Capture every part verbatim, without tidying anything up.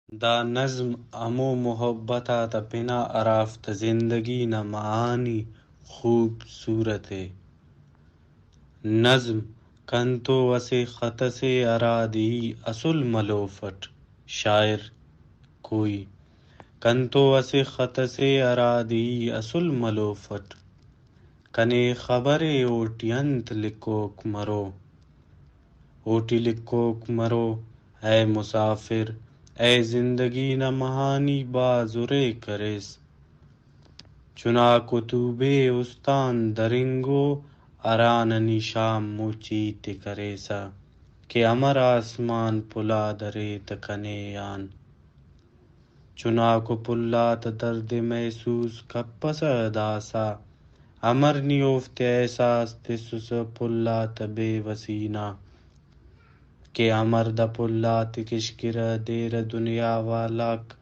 دا نظم ہمو محبت آتا پن ء ہرافتا زندگی نا معانی خوبصورت ء۔ نظم کنتو اسہ خط اسے ہرادے ای اسل ملوفٹ۔ شاعر کوئی۔ کنتو اسہ خط اسے ہرادے ای اسل ملوفٹ۔ کنے خبرے اوٹی انت لکھوک مرو۔ اوٹی لکھوک مرو، اے مسافر، اے زندگی نا مہانی بھاز ہرے کریس۔ چناکو توبے استان درنگو، ہرا ننی شام مچ ہیت ء کریسہ کہ امر آسمان پلاد ارے تہ کنے آن۔ چناکو پھل آتا درد ء محسوس کپسہ داسہ، امر نی اوفتے احساس تسسہ پھل آتا بے وسی نا، کہ امر دا پھل آتے کشکرہ دیرہ دنیا والاک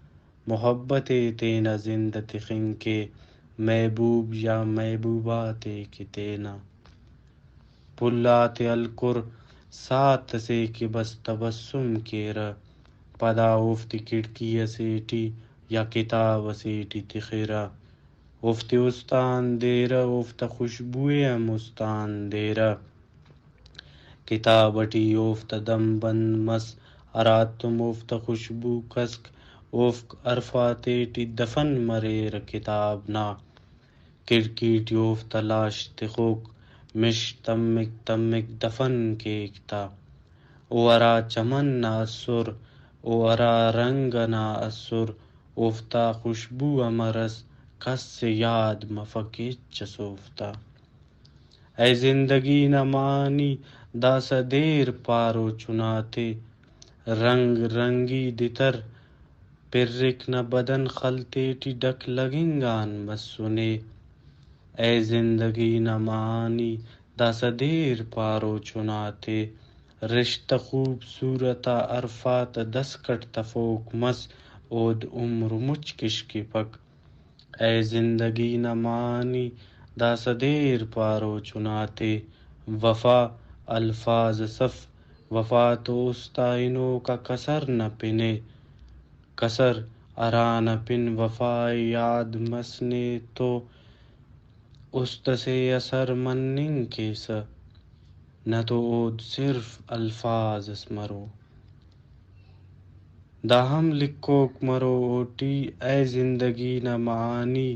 محبت ء تینا زند ء تخنگ کے، محبوب یا محبوبہ تے کہ تینا۔ پھل آتے ہلکر ساعت اسے کہ بس تبسم کیرہ، پدا اوفتے کھڑکی اسے ٹی یا کتاب اسے ٹی تخرہ۔ اوفتے استان دیرہ، اوفتا خوشبو ء ہم استان دیرہ۔ کتاب اٹی اوفتا دم بند مس، ہراتم اوفتا خوشبو کسک، اوفک ہرفاتے ٹی دفن مریرہ کتاب نا۔ کھڑکی ٹی اوفتا لاش تخوک مش تمک تمک دفن کیک تا۔ او ہرا چمن نا اسر، او ہرا رنگ ئنا اسر، اوفتا خوشبو امر ئس، کس ئے یاد مفک ہچ ئس اوفتا۔ اے زندگی نا معانی داسہ دیر پارو چناتے، رنگ رنگی دتر پرک نا بدن خل تیٹی ڈک لگنگ آن مسنے۔ اے زندگی نا معانی داسہ دیر پارو چناتے، رشتہ خوبصورت آ حرفاتا دسکٹ تفوک مس، اود عمر مچ کشکپک۔ اے زندگی نا معانی داسہ دیر پارو چناتے، وفا الفاظ اس اف، وفا تو است آ ہنوک آ کسر نا پن ء، کسر ہرانا پن وفا ء یاد مس نے تو است اسے اثر مننگ کیسہ، نہ تو اود صرف الفاظ اس مرو۔ دا ہم لکھوک مرو اوٹی، اے زندگی نا معانی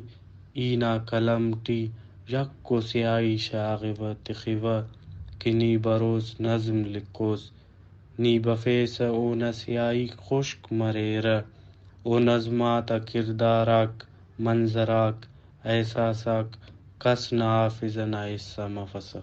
ای نا قلم ٹی یکو سیاہی شاغوہ تخوہ کہ نی بروس نظم لکھوس۔ نی بفیسہ اونا سیاہیک خشک مریرہ، او نظم آتا کردار آک، منظر آک، احساس آک کس نا حافظہ نا حصہ مفسہ۔